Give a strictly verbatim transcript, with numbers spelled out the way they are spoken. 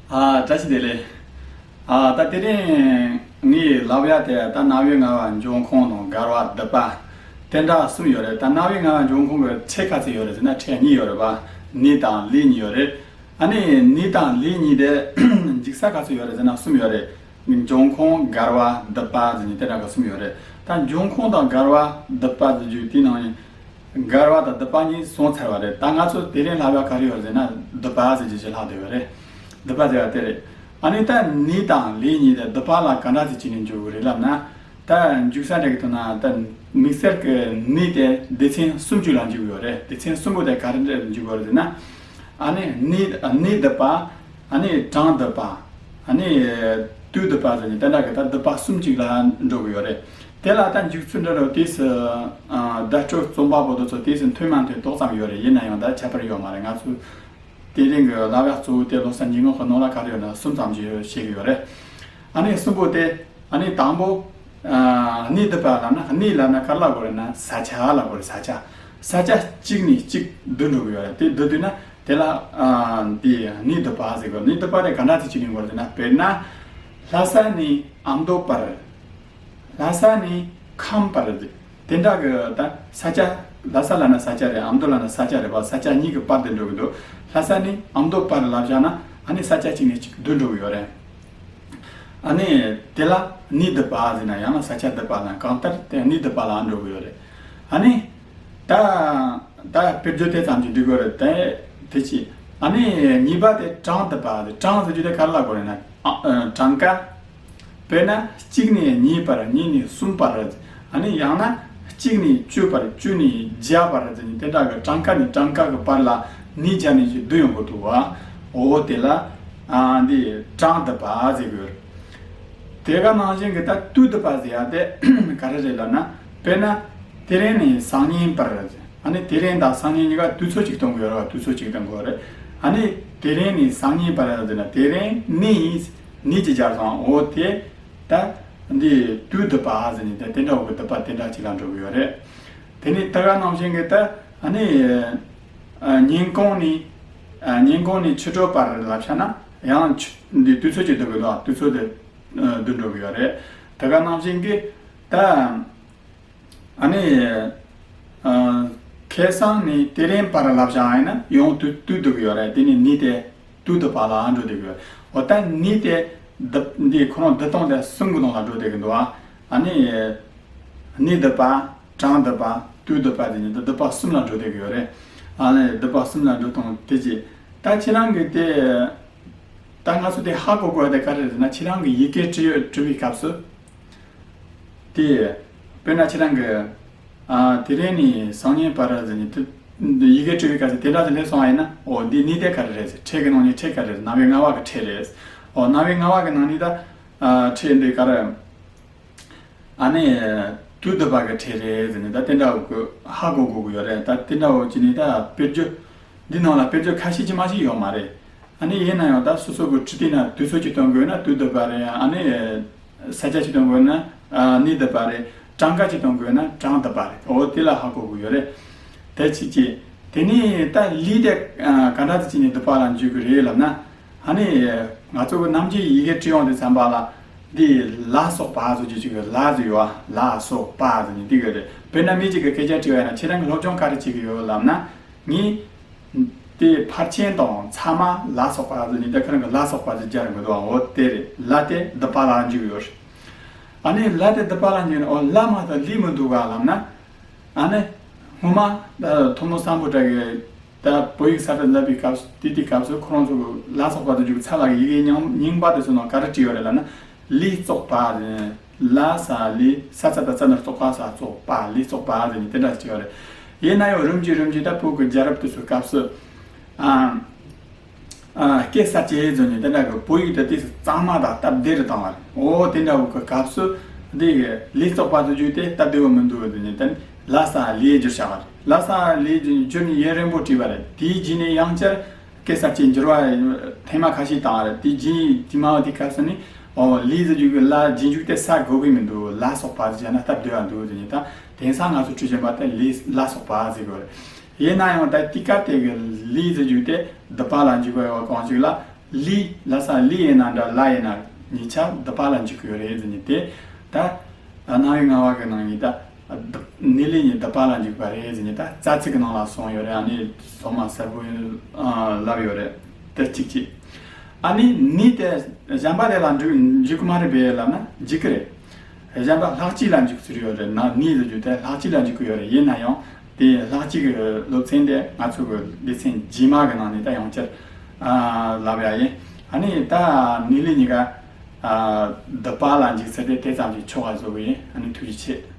ཨ། བཀྲ་ཤིས་བདེ་ལེགས། ཨ། ད་དེ་རིང་ངས་ལབ་ཡ་དེ་ད་རྣ་བའི་ལྔ་པ་འབྱུང་ཁུངས་དང་འགལ་བ་སྡུད་པ་དེ་འདྲ་གསུམ་ཡོད་རེད། ད་རྣ་བའི་ལྔ་པ་འབྱུང་ཁུངས་ཀྱི་ཕྲད་ག་ཚོད་ཡོད་རེད་ཟེར་ན་ཕྲད་གཉིས་ཡོད་རེད་པ། ནུས་དང་ལས་གཉིས་ཡོད་རེད། ཨ་ནི་ནུས་དང་ལས་གཉིས་དེ་འཇིག་ས་ག་ཚོད་ཡོད་རེད་ཟེར་ན་གསུམ་ཡོད་རེད། འབྱུང་ཁུངས་འགལ་བ་སྡུད་པ་ཟེར་ནས་དེ་འདྲ་ག་གསུམ་ཡོད་རེད། ད་འབྱུང་ཁུངས་དང་འགལ་བ་སྡུད་པ་ཟེར་རྒྱུ་དེའི་ནང་ནས། འགལ་བ་དང་སྡུད་པ་གཉིས་གསུངས་ཚར་བ་རེད། ད་ང་ཚོ་དེ་རིང་ལབ་ཡ་ག་རེ་ཡོད་ཟེར་ན་སྡུད་པ་ཟེར་རྒྱུ་ཞིག་ལྷག་བསྡད་ཡོད་རེད། སྡུད་པ་ཟེར་བ་དེ་རེད། ཨ་ནི་ད་ནུས་དང་ལས་གཉིས་དེ་སྡུད་པ་ལ་ག་འདྲ་ཟེར་བྱས་ནས་འཇུག་གི་རེད་ལབ་ན། ད་འཇུག་ས་འདྲ་གི་ཐོག་ན་ད་དམིགས་བསལ་གྱི་ནུས་དེ་སྡེ་ཚན་སུམ་ཅུ་ལ་འཇུག་གི་ཡོད་རེད། སྡེ་ཚན་གསུམ་པོ་དེ་ག་རེ་འདྲ་འཇུག་གི་ཡོད་རེད་ཟེར་ན། ཨ་ནི་ནུས་ནུས་སྡུད་པ། ཨ་ནི་གྲངས་སྡུད་པ། ཨ་ནི་དུས་སྡུད་པ་ཟེར་ནས་དེ་འདྲ་གི་ད་སྡུད་པ་གསུམ་གཅིག་ལ་འགྲོ་གི་ཡོད་རེད། དེ་ལ་ད་འཇུག་ཚུལ་འདྲ་རུ་དུས་སུ་ཨ་བརྡ་སྤྲོད་རྩོམ་པ་པོ་དེ་ཚོ་དུས་སུ་མཐུན་མ་མཐུན་ཏོག་ཙམ་ཡོད་རེད། ཡིན་ན་ཡང་ད་ཁྱད་པར་ཡོད་མ་རེད། ང་ཚོས་དེ་རིང་གི་ལབ་ཡ་གཙོ་བོ་དེ་ལོ་གསར་ཉིན་ངོ་གི་ནང་ལ་ག་རེ་ཡོད་ན་གསུམ་ཙམ་ཅིག་བཤད་གི་ཡོད་རེད། ཨ་ནི་གསུམ་པོ་དེ། ཨ་ནི་དང་པོ། ཨ་ནུས་སྡུད་པ་ལབ་ན་ནུས་ལབ་ན་ག་རེ་ལབ་དགོས་རེད་ན་ས་ཆ་ལབ་དགོས་རེད། ས་ཆ། ས་ཆ་གཅིག་ནས་གཅིག་བསྡུ་འགྲོ་གི་ཡོད་རེད། དེ་བསྡུ་དུས་ན། དེ་ལ་ཨ་འདི་ནུས་སྡུད་པ་ཟེར་གི། ནུས་སྡུད་པ་དེ་ག་འདྲ་ཅིག་བྱེད་ནི་དགོས་ཟེར་ན། དཔེར་ན། ལྷ་ས་ནས་ཨ་མདོ་བར། ལྷ་ས་ནས་ཁམས་བར། དེ་འདྲ་གི་ད་ས་ཆ། ལྷ་ས་ལབ་ན་ས་ཆ་རེད། ཨ་མདོ་ལབ་ན་ས་ཆ་རེད་པ། ས་ཆ་གཉིས་ཀྱི་བར་དུ་འགྲོ་གི་འདུག་ལྷ་ས་ནས་ཨ་མདོ་བར་ལབ་བཞག་ན་ཨ་ནི་ས་ཆ་གཅིག་ནས་གཅིག་བསྡུ་འགྲོ་གི་ཡོད་རེད། ཨ་ནི་དེ་ལ་ནུས་སྡུད་པ་ཟེར་ན་ཡང་ན་ས་ཆ་སྡུད་པ་ལ་གང་ལྟར་དེ་ནུས་སྡུད་པ་ལ་འགྲོ་གི་ཡོད་རེད། ཨ་ནི་ད་ད་དཔེར་བརྗོད་དེ་ཙམ་གྱིས་འགྲིག་གི་རེད། དེ་དེ་ཅི། ཨ་ནི་གཉིས་པ་དེ་གྲངས་སྡུད་པ་རེད། གྲངས་ཟེར་རྒྱུ་དེ་ག་རེ་ལབ་དགོས་རེད་ན། ཨ་ཨ་གྲངས་ཀ། དཔེར་ན་གཅིག་ནས་གཉིས་བར། གཉིས་ནས་གསུམ་བར། ཨ་ནི་ཡང་ན་གཅིག་ནས་བཅུ་བར། བཅུ་ནས་བརྒྱ་བར་ཟེར་ནས་དེ་འདྲ་གི་གྲངས་ཀ་ནས་གྲངས་ཀ་གི་བར་ལ་ནུས་སྦྱར་ནས་ཅིག་བསྡུ་ཡོང་གི་འདུག་བ། འོ་དེ་ལ་ཨ་འདི་གྲངས་སྡུད་པ་ཟེར་གི་ཡོད་རེད། དེ་ག་ནང་བཞིན་གྱི་ད་དུས་སྡུད་པ་ཟེར་ཡ་དེ་ག་རེ་རེད་ལབ་ན། དཔེར་ན་དེ་རིང་ནས་སང་ཉིན་བར། ཨ་ནི་དེ་རིང་དང་སང་ཉིན་གཉིས་ཀ་དུས་ཚོད་གཅིག་གཏོང་གི་ཡོད་རེད་བ། དུས་ཚོད་གཅིག་གཏོང་གི་ཡོད་རེད། ཨ་ནི་དེ་རིང་ནས་སང་ཉིན་བར་ཟེར་ན་དེ་རིང་ནས་ནས་ཀྱི་སྦྱར་སོང་། འོ་དེ་ད་འདི་དུས་སྡུད་པ་ཟེར་ནས་ད་དེ་འདྲ་བོ་གི་སྡུད་པ་དེ་འདྲ་ཅིག་ལ་འགྲོ་གི་ཡོད་རེད། དེ་ནས་ད་ག་ནང་བཞིན་གྱི་ད་ཨ་ནི་ཨ་ཉིན་གུང་ནས་ཨ་ཉིན་གུང་ནས་ཕྱི་དྲོ་བར་ལབ་བྱས་ན་ཡང་ཆུ་འདི་དུས་ཚོད་ཅིག་སྡུད་གི་འདུག་དུས་ཚོད་དེ་ཨ་སྡུད་འགྲོ་གི་ཡོད་རེད། ད་ག་ནང་བཞིན་གྱི་ད། ཨ་ནི། ཨ། ཁ་སང་ནས་དེ་རིང་བར་ལབ་བྱས་ཡིན་ན་ཡང་དུས་དུས་སྡུད་ཀྱི་ཡོད་རེད། དེ་ནི་ནུས་དེ་དུས་སྡུད་པ་ལ་འགྲོ་བསྡད་ཀྱི་ཡོད། འོ་ད་ནུས་དེ་སྡུད་འདི་ཁོ་རང་སྡུད་སྟངས་དེ་གསུམ་གྱི་ནང་ལ་འགྲོ་བསྡད་ཀྱི་འདུག་ཨ། ཨ་ནི། ནུས་སྡུད་པ། གྲངས་སྡུད་པ། དུས་སྡུད་པ་དེ་གཉིས་དེ་སྡུད་པ་གསུམ་ལ་འགྲོ་བསྡད་ཀྱི་ཡོད་རེད། ཨ་ནི་སྡུད་པ་གསུམ་ལ་འགྲོ་སྟངས་དེ་ཅི། ད་ཁྱེད་རང་གིས་དེ། ད་ང་ཚོ་དེ་ཧ་གོ་དགོས་དེ་ག་རེ་རེད་ཟེར་ན། ཁྱེད་རང་གིས་ཡི་གེ་འབྲི་ཡོད་འབྲི་བའི་སྐབས་སུ། དེ། དཔེར་ན་ཁྱེད་རང་གིས། ཨ། དེ་རིང་ནས་སང་ཉིན་བར་ཟེར་ནས་དེ། ཡི་གེ་འབྲི་བའི་སྐབས་སུ་དེ་འདྲ་ཞིག་སླེབས་སོང་བ་ཡིན་ན། འོ་འདི་ནི་དེ་ག་རེ་རེད་ཟེར། ཕྲད་ཀྱི་ནང་ནས་ཕྲད་ག་རེ་རེད། རྣ་བའི་ལྔ་པ་གི་ཕྲད་རེད། འོ་རྣ་བའི་ལྔ་པ་གི་ནང་ནས་ད། ཨ། ཕྲད་འདི་ག་རེ། ཨ་ནི། དུས་སྡུད་པ་གི་ཕྲད་རེད་ཟེར་ནས་ད་དེ་འདྲ་བོ་གི་ཧ་གོ་དགོས་ཀྱི་ཡོད་རེད། ད་དེ་འདྲ་བོ་བྱས་ནས་ད་དཔེར་བརྗོད། འདི་ནང་ལ་དཔེར་བརྗོད་ཁ་ཤས་ཅིག་མ་ཞིག་ཡོད་མ་རེད། ཨ་ནི་ཡིན་ན་ཡང་ད་སོ་སོ་གི་འབྲི་དུས་ན་དུས་ཚོད་ཅིག་གཏོང་དགོས་ན་དུས་སྡུད་པ་རེད། ཨ་ནི་ས་ཆ་ཅིག་གཏོང་དགོས་ན་ནུས་སྡུད་པ་རེད། གྲངས་ཀ་ཅིག་གཏོང་དགོས་ན་གྲངས་སྡུད་པ་རེད། འོ་དེ་ལ་ཧ་གོ་དགོས་ཡོད་རེད། དེ་གཅིག་གཅིག་དེ་ནས་ད་ལས་དེ་ག་འདྲ་ཅིག་བྱས་ནས་སྡུད་པ་ལ་འཇུག་གི་རེད་ལབ་ན། ཨ་ནི་ང་ཚོ་གི་ནམ་རྒྱུན་ཡི་གེ་འབྲི་ཡོང་དུས་ཙམ་པ་ལ་འདི་ལ་སོགས་པ་ཟེར་རྒྱུ་ཅིག་གི་ལ་ཟེར་ཡོད་ཨ། ལ་སོགས་པ་ཟེར་ནས་འདི་གི་རེད། དཔེར་ན་མི་གཅིག་གི་སྐད་ཆ་དྲིས་པ་ཡིན་ན། ཁྱེད་རང་གི་སློབ་སྦྱོང་ག་རེ་བྱེད་ཀྱི་ཡོད་ལབ་ན། ངས་དེ་ཕར་ཕྱིན་དང་ཚད་མ་ལ་སོགས་པ་ཟེར་ནས་ད་ཁྱེད་རང་གི་ལ་སོགས་པ་ཟེར་སྦྱར་གི་འདུག་འོ་དེ་རེད། ལ་དེ་སྡུད་པ་ལ་འཇུག་ཡོད་རེད། ཨ་ནི་ལ་དེ་སྡུད་པ་ལ་འཇུག་ནས། འོ་ལ་མ་གཏོགས་ལས་མི་འདུག་ག་ལབ་ན། ཨ་ནི། སྔོན་མ་ད་ཐུན་མོང་སམ་བྷོ་ཊ་གིས་ད་བོད་ཡིག་གསར་དུ་མཛད་པའི་སྐབས་སུ། དེ་དུས་སྐབས་སུ་ཁོ་རང་ཚོ་གི་ལ་སོགས་པ་དེ་འཇུག་ཚད་ལ་ཡི་གེ་རྙིང་རྙིང་པ་དེ་ཚོ་ནང་ག་རེ་བྲིས་ཡོད་རེད་ལབ་ན། ལས་བཙོག་པ་ཟེར། ལ་ས་ལས། ས་ཚ་བཏགས་ཚ་ན་རོ་བཙོག་པ། ས་བཙོག་པ། ལས་བཙོག་པ་ཟེར་ནས་དེ་འདྲ་བྲིས་ཡོད་རེད། ཡིན་ན་ཡང་རིམ་གྱིས་རིམ་གྱིས་ད་བོད་ཀྱི་རྒྱལ་རབས་དེ་ཚོའི་སྐབས་སུ། ཨ། ཨ། སྐད་གསར་བཅད་བཟོས་ནས་དེ་འདྲ་གི་བོད་ཡིག་དེ་དུས་སུ་གཙང་མ་དང་སྟབས་བདེ་རུ་བཏང་བ་རེད། འོ་དེ་འདྲ་བོ་གི་སྐབས་སུ་འདི་གི་ལས་བཙོག་པ་ཟེར་རྒྱུ་དེ་སྟབས་བདེ་བོ་མི་འདུག་ཟེར་ནས་དེ་ལ་ས་ལས་བསྒྱུར་བྱ་བ་རེད། ལ་ས་ལས་བསྒྱུར་ནས་ཡུན་རིང་པོ་བྲིས་པ་རེད། དེའི་རྗེས་ནས་ཡང་བསྐྱར་སྐད་གསར་བཅད་འགྱུར་བ་ཐེངས་མ་ཁ་ཤས་བཏང་བ་རེད། དེའི་རྗེས་རྗེས་མ་བ་དེའི་སྐབས་སུ་ནི། འོ་ལས་ཟེར་རྒྱུ་གི་ལ་རྗེས་འཇུག་དེ་ས་དགོས་ཀྱི་མི་འདུག་ལ་སོགས་པ་ཟེར་བྱས་ན་སྟབས་བདེ་བ་འདུག་ཟེར་ནས། ད་དེང་སང་ང་ཚོ་འབྲི་བཞིན་པ་དེ་ལས་ལ་སོགས་པ་ཟེར་དགོས་རེད། ཡིན་ན་ཡང་ད་དེ་ག་དེ་གི་ལས་ཟེར་རྒྱུ་དེ་སྡུད་པ་ལ་འཇུག་པ་ཡོད་པ་གང་ཞིག་ལ། ལི་ལ་ས་ལི་ཡིན་ན་འདྲ་ལ་ཡིན་ན་གཉིས་ཆ་བསྡུ་བ་ལ་འཇུག་གི་ཡོད་རེད་ཟེར་ནས་དེ། ད་རྣ་བའི་རྔ་བ་གི་ནང་ནས་ད་བསྡུ་ནི་ལི་གཉིས་བསྡུ་བ་ལ་འཇུག་པ་རེད་ཟེར་ནས་ད་རྩ་ཚིག་གི་ནང་ལ་སོང་ཡོད་རེད། ཨ་ནི་སོ་མ་གསལ་པོ་ལབ་ཡོད་རེད། དེ་གཅིག་གཅིག་ཨ་ནི་ནི་དེ་གཞན་པ་དེ་ལ་འཇུག་འཇུག་གི་མ་རེད་པས་ལབ་ན་འཇུག་གི་རེད། གཞན་པ་ལྷག་བཅས་ལ་འཇུག་ཚུལ་ཡོད་རེད། ན་ནི་ཟེར་རྒྱུ་དེ་ལྷག་བཅས་ལ་འཇུག་གི་ཡོད་རེད། ཡིན་ན་ཡང་དེ་ལྷག་བཅས་ཀྱི་སློབ་ཚན་དེ་ང་ཚོ་གི་སྡེ་ཚན་རྗེས་མ་གི་ནང་ནས་ད་ཡང་བསྐྱར་ལབ་ཡ་ཡིན། ཨ་ནི་ད་ནི་ལི་གཉིས་ཀ་བསྡུ་བ་ལ་འཇུག་ཚུལ་དེ་དེ་ཙམ་གྱིས་ཆོག་ག་བཟོ་གི་ཡིན། ཨ་ནི་ཐུགས་རྗེ་ཆེ།